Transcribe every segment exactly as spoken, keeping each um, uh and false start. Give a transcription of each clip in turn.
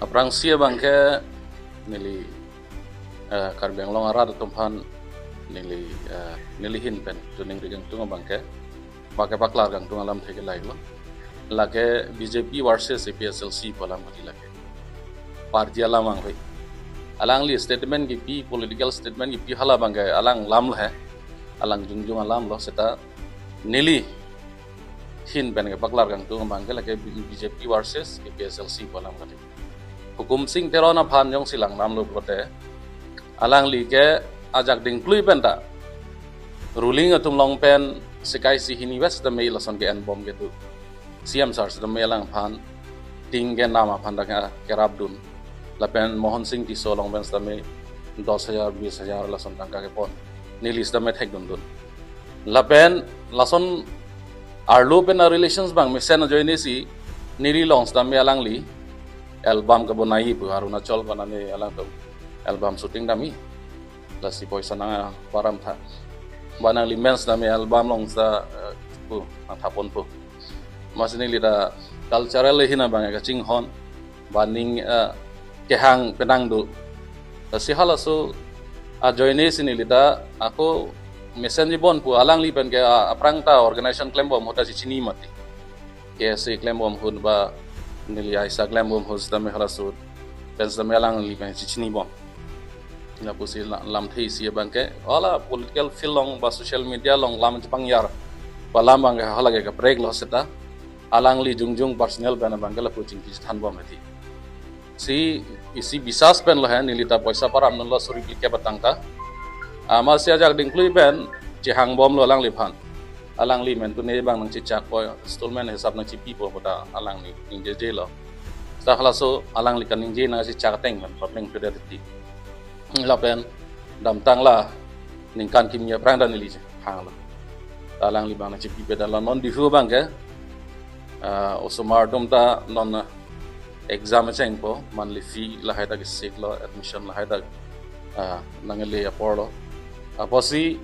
Aphrangsi abangke neli, eh, Karbi Anglong arat atum aphan neli, eh, neli ahin pen tuning ri kangtung abangke, bake paklar kangtung alamthe ke lahelo. Lake B J P versus A P H L C pu alam kali lake. Party alam abang hui. Alangli statement kipi, political statement kipi hala abangke alang alam lo he. Alang jongjong alam lo, seta neli ahin pen kepaklar kangtung abangke lake B J P versus A P H L C pu alam kali. Hukum Sing Teron aphan jongsi langdamlo pulote, alangli ke ajak dingklui pen ta ruling atum along pen sekai si hini wes ta mei lason ke-enbom kedo. C M sir sitame alangphan ting kenam aphan ta ke-, kerapdun. Lapen Mohan Sing Tisso along pen sitame dos hajar, bis hajar lason tangka kepon. Neli sitame thekdundun. Lapen lason arlo pen a-relations abang mesen ajoine si neli along sitame alangli album kebonai pu Arunachal konane alangtum album shooting damji. Lasi poisa nangparam tha. Ba nangli men sitame album along sa, eh, pu, nangthapon pu. Amatsi neli ta cultural ahin abang kachinghon, ba ning, eh, kehang penang do. Lasi halaso ajoine si neli ta ako mesenji bon pu alangli pen ke, ah, aphrang ta organization klembom ahut ta chechini mati. K S A klembom ahut ba neli aisa klembom ahut sitame halaso pen sitame alangli pen chechinibom. Lapusi la-, lamthe isi abangke hala political field along ba social media along lam chepangyar pu alam abangke hala ke kaprek lo seta alangli jongjong personal pen abangke lapu chingki chethanbom hedi. Si isi bisas pen lo he, neli ta poisa paramdunlo suri phlikep atangka. Amatsi ajak dingklui pen chehangbomlo alangliphan. Alangli men tune abang nangchechakpo, installment hisap nangchepipo pu ta alangli ningjejelo. Seta halaso alangli kaningje nangchechak ateng pen papleng pedet ti. Lapen damtang la ningkan kimi aphrang ta neli hanglo. Ta alangli abang nangchepipe damlo, non Diphu abangke, ah, osomar atum ta non exam chengpo, monthly fee lahai ta kesiklo, admission lahai ta, ah, nangle aporlo. Apotsi,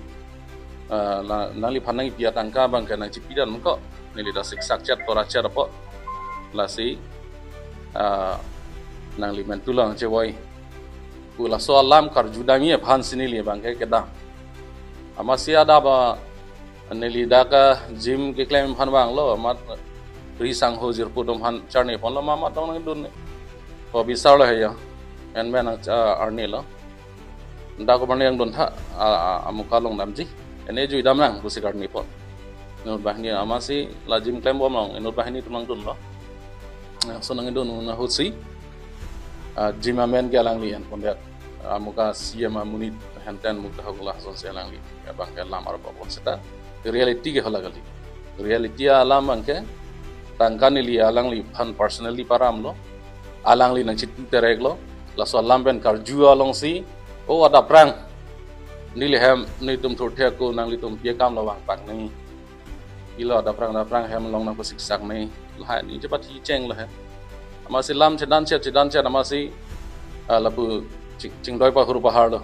ah, la, nangliphan nangpi atangka abangke nangchepidan ko, neli ta siksak chet tora chet apo. Lasi, ah, nangli men tulang chevoi pu laso alam karju damji aphansi neli abangke kedam. Amatsi adap, ah, neli dak, ah, gym keklem aphan vanglo, amat ri sangho jirpo atum aphan charni ponlo, mamat dong nangdun. Ko bisarlo he ya. En men nang, ah, arnilo. Dak ko nangdun tha, ah, ah, amuka along damji. Ene jui dam nang pusi karni pon. Inut banghini amatsi la gym klembom along, inut banghini atum nangdunlo. Laso nangdun ahutsi, ah, gym amen ke alangli enpondet. Amuka C M amonit henten mukta hok lasonsi alangli abangke lam arpapon seta reality ke hala kali. Reality alam abangke tangka neli alangliphan personally paramlo. Alangli nangchitu tereklo. Laso alam pen karju alongsi, o adap aphrang neli hem netum thurthe ako nanglitum pi akam lo vangpak nangji. Ilo adap aphrang adap aphrang hem along nangpasiksak nangji. Lahai ningje pathi chenglo he. Amatsi lam chedan chet chedan chet amatsi, ah, lapu ching-, chingdoi pahur paharlo.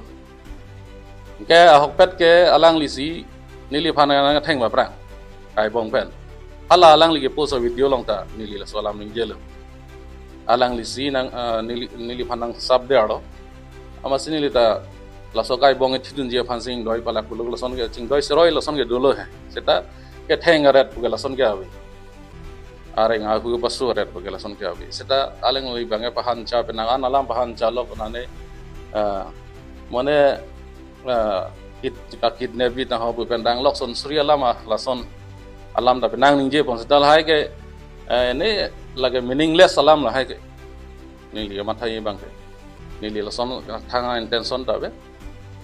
Ke ahokpet ke alanglisi neliphan nangtheng aphrang kaibong pen. Hala alangli ke post a-video along ta neli laso alam ningjelo. Alanglisi nang, ah, neli, neliphan nangsapdetlo. Amatsi neli ta laso kaibong ithidunji aphansi chingdoi palak puluk lason ke chingdoi seroi lason ke dolo he. Seta ketheng aret puke lason ke ave. Areng ahu pasu aret puke lason ke ave. Seta alangli abangke pahancha penang an alam pahanchalo konane, ah, mane, ah, kid-, ka kidnap bit nang ho pu pen dang lokson suri alam, ah, lason alam ta penang ningje pon seta lahai ke, eh, ne lake meaningless alam lahai ke. Neli mathai abangke. Neli lason thang intention ta ave.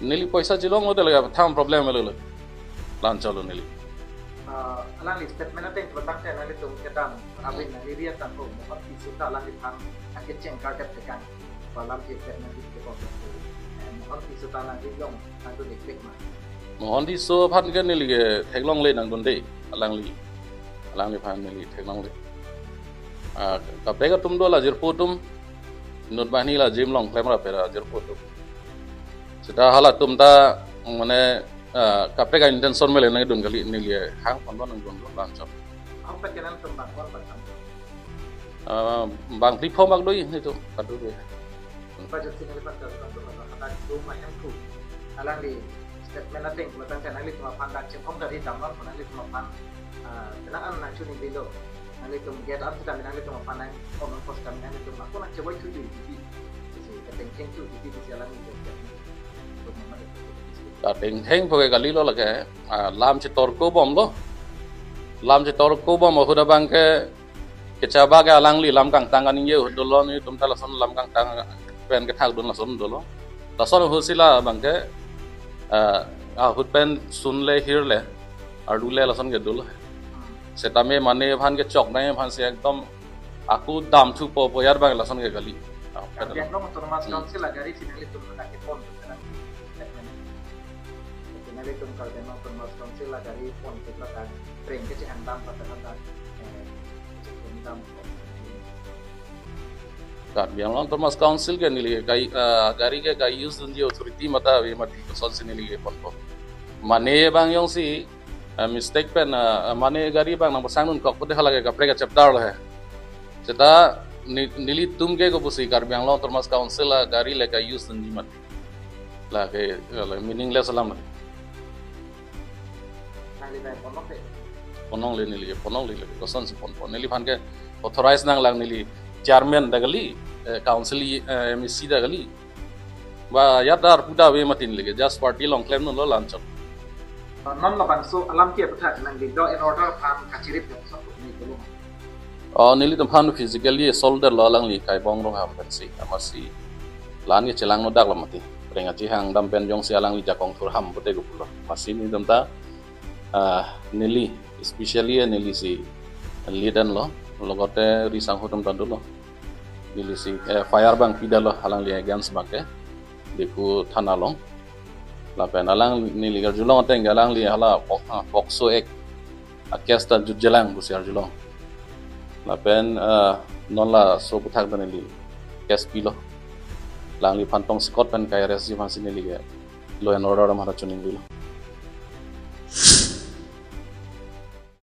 Neli poisa chilonglo te lake thang problem lo lo. Lancholo neli. Ah, alangli statement ateng pulo tangte nanglitum kedam, abin nangli riat tangko, Mohan Tisso ta alangliphan akecheng kardet tekang. Alam ke statement di ke kok. Eh, Mohan Tisso ta nangli long, nangdun ikpik ma. Mohan Tisso aphan ke neli ke theklongle nangdunde, alangli. Alangliphan neli theklongle. Ah, kaprek atum do la jirpo atum. Inut banghini la gym along klemrappe la jirpo atum. Seta halatum ta, mane, ah, kaprek a-intention mele nangdun kali neli hang pon nangdunlo lanchot. Ahokpet ke nangtum bangkor bangkang. ah, bang phli pho mak do nelitum kadokave. Pajut si nangli phan kar kan tu apa kata tu macam tu. Alangli statement ateng, matang kan nangli cuma pandang cengkong dari daman, nangli cuma pan, ah, kenaan nang cuni bilo. Nanglitum get up kita, nanglitum apa nang, konon pos kami nanglitum, aku nang cewek tujuh di, di, di, di, ketengkeng tujuh di, di, di, jalan itu. Ketengkeng pake kalilo lake, ah, lam chetorko bomlo. Lam chetorko bom ahut abang ke, kechaba ke alangli lam kangtang kaningje ahut dolo, nelitum ta lason lam kangtang pen kethak dun lason dolo. Lason ahut si la abang ke, ah, ahut pen sunle hirle, arlule lason ke dolo. Setame mane aphan kechok nai aphan si ekdom aku damthupo pu ajat abang lason ke kali. Ah, Karbi Anglong Autonomous Hmm. Council agari si nanglitum pada kepon, kan? Nanglitum Karbi Anglong Autonomous Council agari pon ke belakang, breng ke cehang dam pada kata, eh, cehang dam. Karbi Anglong Autonomous Council ke neli kai, eh, gari ke kai-use dunji authority mate ave mati, kosonsi neli ke ponpo. Mane abang jongsi, eh, mistake pen, eh, mane gari abang nangpasang dunkok pute hala ke kaprek a-chapter lo he. Seta ni-, nelitum ke kopusi Karbi Anglong Autonomous Council agari le kai-use dunji mati. Lake, lake meaningless alam lake. Nangli bai ponlok de. Ponlok le neli, ponlok le, kosonsi ponpo. Neliphan ke authorize nanglang, neli chairman ta kali, eh, council, eh, M A C ta kali. Ba ajat arpu ta ave mati neli ke, just party along klemdunlo la-anchot. Non labangso alam ke aphuthak nangli law and order aphan kachirip jongsi neli tolong. Oh, nelitum aphan physically assault detlo alangli Kaibong Ronghang pensi, amatsi la-an ke chelang nodak lo mati. Breng kachehang dam pen jongsi alangli jakong thur ham pute kopulo. Amatsi nelitum ta, ah, neli, especially neli si lead enlo, logote risang atum ta dolo. Neli si, eh, F I R abang pidetlo alangli against abang ke, Diphu thana along. Lapen alang neli karjulong ateng ke alangli hala pok-, ah, POCSO Act a-case ta jutjelang pusi arjulong. Lapen, eh, non laso aphuthak ta neli case pilo. Alangliphan tongsekot pen kai-arrest ji aphansi neli ke law and order atum aphan ta choningri lo.